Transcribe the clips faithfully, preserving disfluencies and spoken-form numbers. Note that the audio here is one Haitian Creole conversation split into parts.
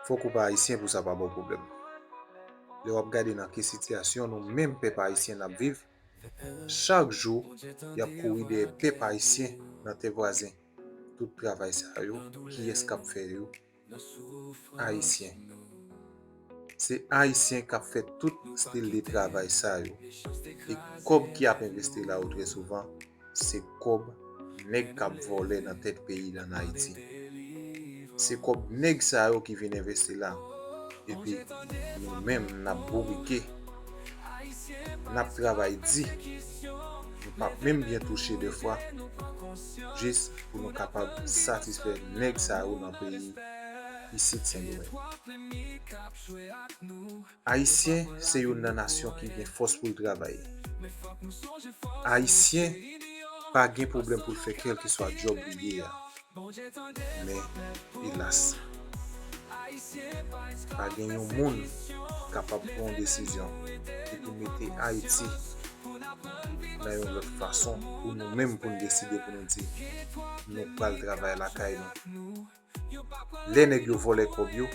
Fòk ou pa ayisyen pou sa pa ba w pwoblèm. Lè w ap gade nan ki sitiyasyon nou menm pèp ayisyen n ap viv, chak jou, y ap kouri dèyè pèp ayisyen nan tè vwazen. Tout travay sa yo, kiyès k ap fè yo? Ayisyen. Se Ayisyen k ap fè tout estil de travay sa yo. E kòb ki ap envesti la yo trè souvan, se kòb nèg k ap vòlè nan tèt peyi l ann Ayiti. Se kòb nèg sa yo ki vin envesti la. Epi nou menm n ap bourike, n ap travay di, nou p ap menm byen touche defwa, jis pou nou kapab satisfè nèg sa yo nan peyi isit Sendomeng. Ayisyen se youn nan nasyon ki gen fòs pou l travay. Ayisyen pa gen pwoblèm pou l fè kèlkeswa djòb li ye a. Men, elas, pa gen yon moun ki kapab pran yon desizyon epi mete Ayiti nan yon lòt fason pou nou menm pou n deside pou nou di nou pral travay lakay nou. Lè nèg yo vòlè kòb yo,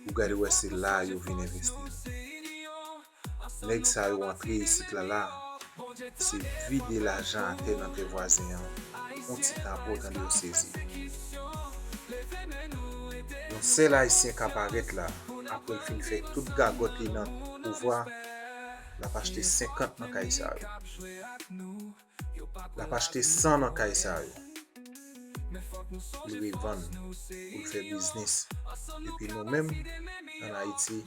ou gade wè se la yo vin envesti. Nèg sa yo antre isit la la, se vide lajan atè nan tè vwazen an. Yon ti tan apre w tande yo sezi. Yon sèl Ayisyen ka parèt la, apre l fin fè tout gagòt li nan pouvwa, l ap achte senkant nan kay sa yo. L ap achte san nan kay sa yo. Li revann pou l fè biznis. Epi nou menm, ann Ayiti,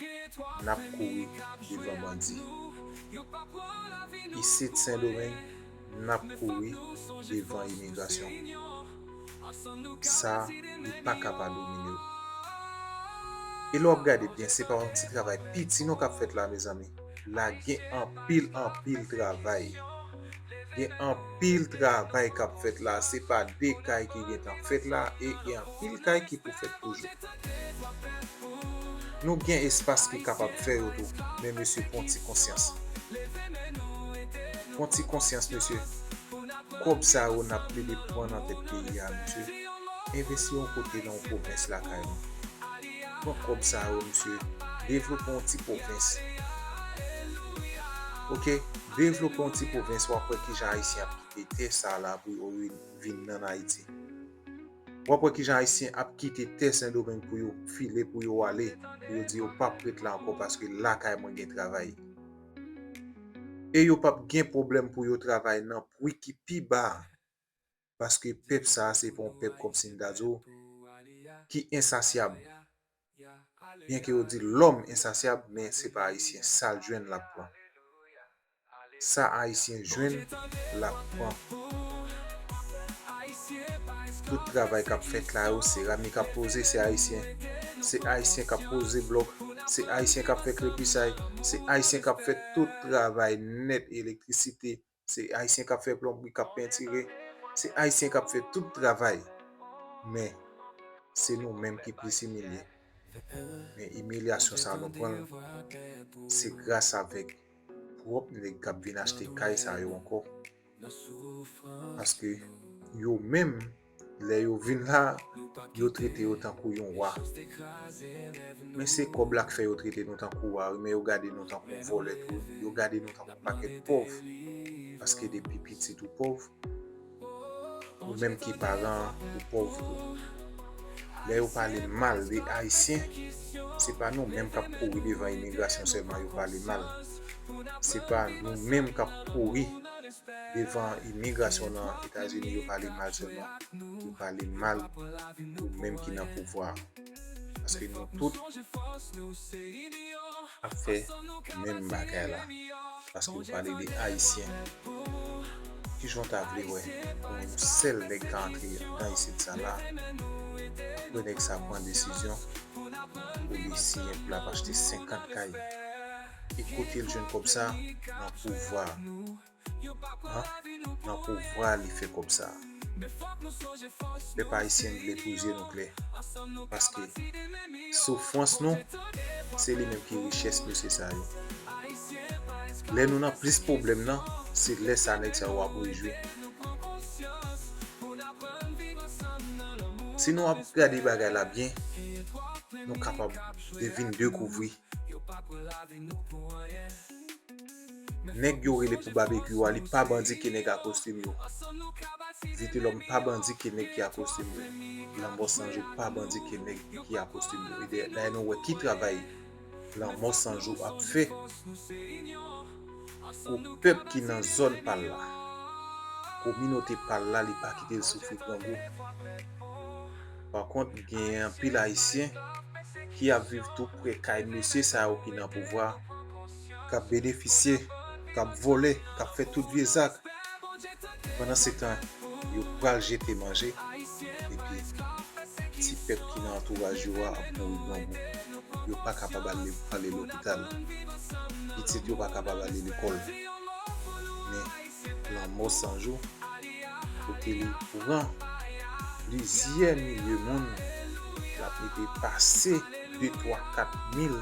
n ap kouri devan bandi. Isit Sendomeng, n ap kouri devan imigrasyon. Sa, li pa ka pa domine w. E lè w ap gade byen, se pa yon ti travay piti non k ap fèt la, mezanmi. La gen anpil, anpil travay. Gen anpil travay k ap fèt la. Se pa de kay ki gentan fèt la, e gen anpil kay ki pou fèt toujou. Nou gen espas ki kapab fè yo tou, men mesye, pran ti konsyans. Pran ti konsyans, mesye. Kòb sa yo n ap plede pran nan tèt peyi a, mesye. Envesti yon kote nan yon pwovens lakay nou. Pran kòb sa yo, mesye. Devlope yon ti pwovens. Oke? Devlope yon ti pwovens, w ap wè kijan Ayisyen ap kite tè sa la pou yo vin, vin nan Ayiti. W ap wè kijan Ayisyen ap kite tè Sendomeng pou yo file, pou yo ale, pou yo di yo p ap ret la ankò paske lakay mwen gen travay. E yo p ap gen pwoblèm pou yo travay nan pri ki pi ba. Paske pèp sa a se pa yon pèp kòmsi m ta di w ki ensasyab. Byenke yo di lòm ensasyab, men se pa Ayisyen, sa l jwenn l ap pran. Sa Ayisyen jwenn, l ap pran. Tout travay k ap fèt la yo, serami k ap poze, se Ayisyen. Se Ayisyen k ap poze blòk, se Ayisyen k ap fè krepichay, se Ayisyen k ap fè tout travay nèt, elektrisite, se Ayisyen k ap fè plonbri, k ap pentire, se Ayisyen k ap fè tout travay. Men, se nou menm ki plis imilye. Men imilyasyon sa a nou pran l, se gras avèk pwòp nèg k ap vin achte kay sa yo ankò. Paske yo menm, lè yo vin la, yo trete yo tankou yon wa. Men se kòb la k fè yo trete nou tankou wa, wi, men yo gade nou tankou vòlè tou, yo gade nou tankou pakèt pòv. Paske depi pitit ou pòv, ou menm ki paran an, ou pòv tou. Lè yo pale mal de Ayisyen, se pa nou menm k ap kouri devan imigrasyon sèlman yo pale mal. Se pa nou menm k ap kouri devan imigrasyon nan Etazini, yo pale mal sèlman. Yo pale mal ou menm ki nan pouvwa a. Paske nou tout ap fè menm bagay la. Paske w pale de Ayisyen. Kijan w ta vle wè pou yon sèl nèg ka antre nan isit sa la? Apre nèg sa pran desizyon pou li siyen pou l ap achte senkant kay. E kote l jwenn kòb sa? Nan pouvwa. An? Nan pouvwa li fè kòb sa. Pèp ayisyen, m vle pou zye nou klè. Paske soufrans nou, se li menm ki richès mesye sa yo. Lè nou nan plis pwoblèm nan, se lè sa nèg sa yo ap rejwi. Si nou ap gade bagay la byen, nou kapab de-, vin dekouvri nèg yo rele pou babekyou a, li pa bandi ke nèg a kostim yo. Vitelòm pa bandi ke nèg ki a kostim yo. Lanmò Sanjou pa bandi ke nèg ki a kostim yo. E dayè, dayè nou wè ki travay Lanmò Sanjou ap fè pou pèp ki nan zòn pa l la. Kominote pa l la, li pa kite l soufri grangou. Pa kont, genyen anpil Ayisyen ki ap viv tou pre kay mesye sa yo ki nan pouvwa, k ap benefisye, k ap vòlè, k ap fè tout vye zak. Pandan se tan, yo pral jete manje, epi ti pèp ki nan antouraj yo a ap mouri grangou. Yo pa kapab al pale lopital. Pitit yo pa kapab ale lekòl. Men, Lanmò Sanjou, kote li pran plizyè milye moun, l ap mete pase de, twa, kat mil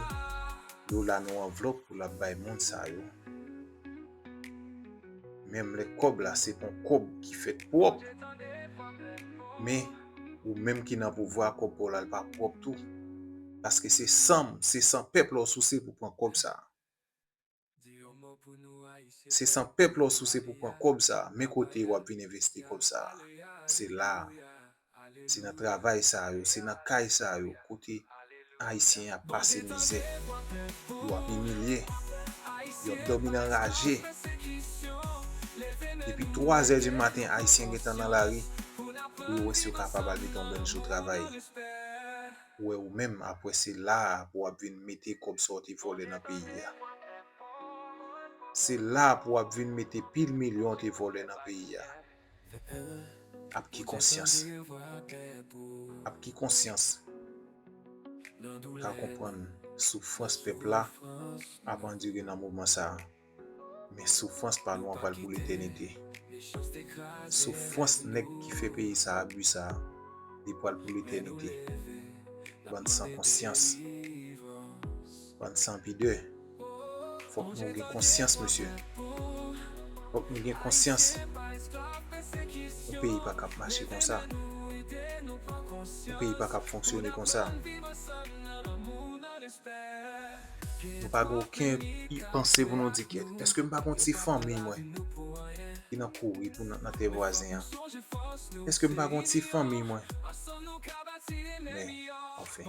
dola nan anvlòp pou l ap bay moun sa yo. Menm lè kòb la, se pa yon kòb ki fèt pwòp, men ou menm ki nan pouvwa, kòb pa w la, l pa pwòp tou. Paske se san, se san pèp la w souse pou pran kòb sa a. Se san pèp la w souse pou pran kòb sa a. Men kote w ap vin envesti kòb sa a. Se la a. Se nan travay sa yo, se nan kay sa yo, kote Ayisyen ap pase mizè, yo ap imilye, yo ap dòmi nan raje. Depi twa zè di maten, Ayisyen gentan nan lari pou yo wè si yo kapab al mete yon grenn jou travay. Ou wè ou menm, apre se la a pou w ap vin mete kòb sa w te vòlè nan peyi a. Se la a pou w ap vin mete pil milyon w te vòlè nan peyi a. Ak ki konsyans? Ak ki konsyans? Ka konprann soufrans pèp la ap andire nan moman sa a. Men soufrans pa nou an pral pou letènite. Soufrans nèg ki fè peyi sa a abi sa a, li pral pou letènite. Bann san konsyans. Bann san pidè. Fòk nou gen konsyans, mesye. Fòk nou gen konsyans. Yon peyi pa ka ap mache konsa. Yon peyi pa ka ap fonksyone konsa. Nou pa gen okenn pi-, panse pou nou di, "Kèt, èske m pa gen yon ti fanmi mwen ki nan kouri pou nan, nan tè vwazen an? Èske m pa gen yon ti fanmi mwen?" Men, anfen.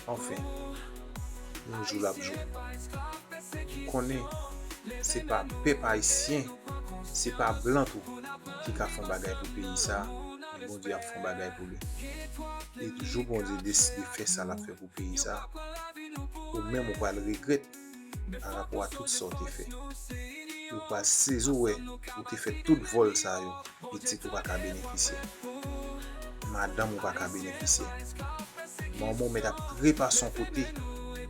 Anfen. Yon jou l ap jou. Konnen, se pa pèp ayisyen, se pa blan tou ki ka fè yon bagay pou peyi sa, men Bondye ap fè yon bagay pou li. E jou Bondye deside fè sa l ap fè pou peyi sa, ou menm ou pral regrèt pa rapò a tout sa w te fè. Ou pral sezi w wè ou te fè tout vòl sa yo. Pitit ou pa ka benefisye. Madanm ou pa ka benefisye. Manman w mèt ap trepase yon kote,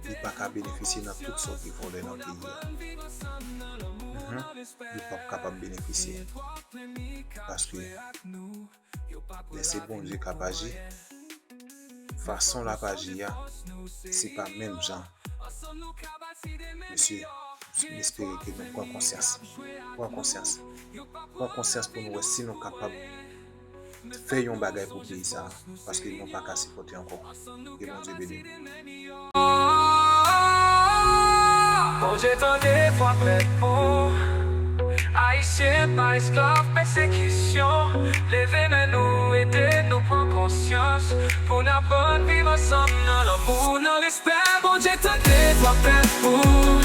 li pa ka benefisye nan tout sa w te vòlè nan peyi a. Mhm. Li p ap kapab benefisye. Paske lè se Bondye k ap aji, fason l ap aji a, se pa menm jan. Mesye, m espere ke nou pran konsyans. Pran konsyans. Pran konsyans pou nou wè si nou kapab fè yon bagay pou peyi sa a, paske nou pa ka sipòte ankò. Ke Bondye beni nou. Bondye tande vwa pèp ou. Ayisyen pa esklav pèsekisyon. Leve men nou, ede nou pran konsyans. Pou n aprann viv ansanm nan lanmou, nan respè. Bondye tande vwa pèp ou.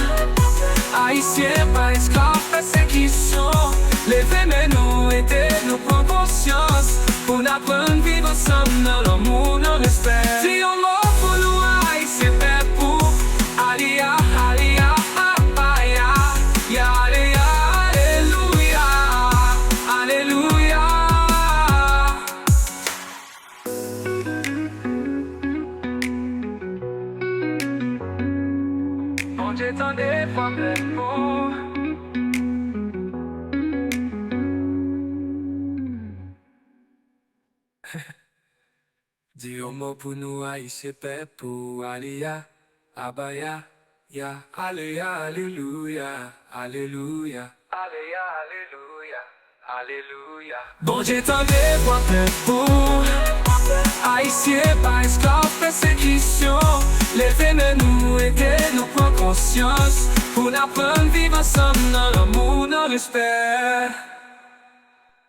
Ayisyen pa esklav pèsekisyon. Leve men nou, ede nou pran konsyans. Pou n aprann viv ansanm nan lanmou, nan respè. Di yon mo pou nou, Ayisyen pèp ou. Aleya, aleya, abaya, ya, aleya, alelouya, alelouya. Bondye tande vwa pèp ou. Di yon mo pou nou, Ayisyen pèp ou. Aleya, abaya, ya, aleya, alelouya, alelouya. Aleya, alelouya, alelouya. Bondye tande vwa pèp ou. Ayisyen pa esklav pèsekisyon. Leve men nou, ede nou pran konsyans, pou n aprann viv ansanm nan lanmou, nan respè.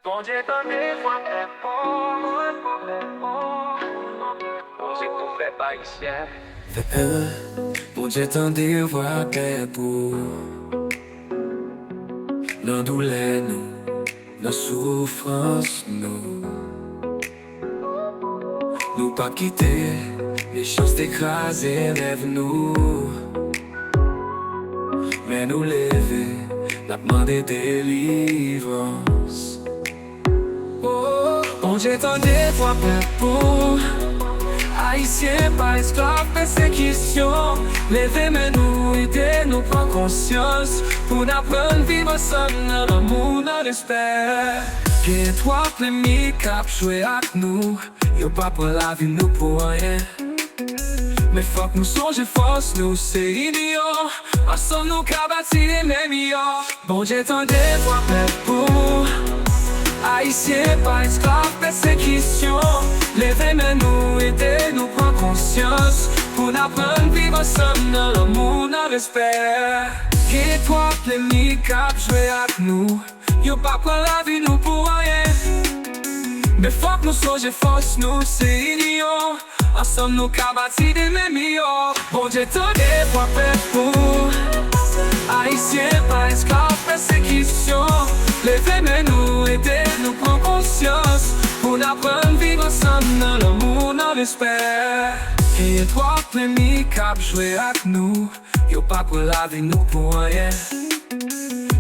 Bondye tande vwa pèp ou. Bondye pou pèp ayisyen. Bondye tande vwa pèp ou. Nan doulè nou, nan soufrans nou, nou p ap kite mechanste kraze rèv nou. Men nou leve, n ap mande delivrans. Oh, Bondye tande vwa pèp ou. Ayisyen pa esklav pèsekisyon. Leve men nou, ede nou pran konsyans, pou n aprann viv ansanm nan lanmou, nan respè. Gen twòp lènmi k ap jwe ak nou. Yo pa pran lavi nou pou anyen. Men fòk nou sonje fòs nou se inyon. Ansanm nou ka bati demen miyò. Bondye tande vwa pèp ou. Ayisyen pa esklav pèsekisyon. Leve men nou, ede nou pran konsyans, pou n aprann viv ansanm nan lanmou, nan respè. Gen twòp lènmi k ap jwe ak nou. Yo pa pran lavi nou pou anyen. Men fòk nou sonje fòs nou se inyon. Ansanm nou ka bati demen miyò. Bondye tande vwa pèp ou. Ayisyen pa esklav pèsekisyon. Leve men nou, ede nou pran konsyans, pou n aprann viv ansanm nan lanmou, nan respè. Gen twòp lènmi k ap jwe ak nou. Yo pa pran lavi nou pou anyen.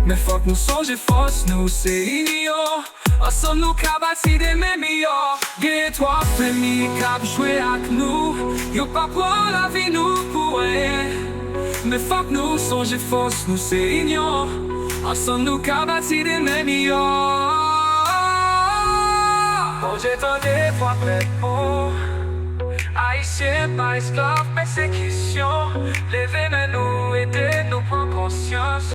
Men fòk nou sonje fòs nou se inyon. Ansanm nou ka bati demen miyò. Gen twòp lènmi k ap jwe ak nou. Yo pa pran lavi nou pou anyen. Men fòk nou sonje fòs nou se inyon. Ansanm nou ka bati demen miyò. Bondye tande vwa pèp ou. Ayisyen pa esklav pèsekisyon. Leve men nou, ede nou pran konsyans.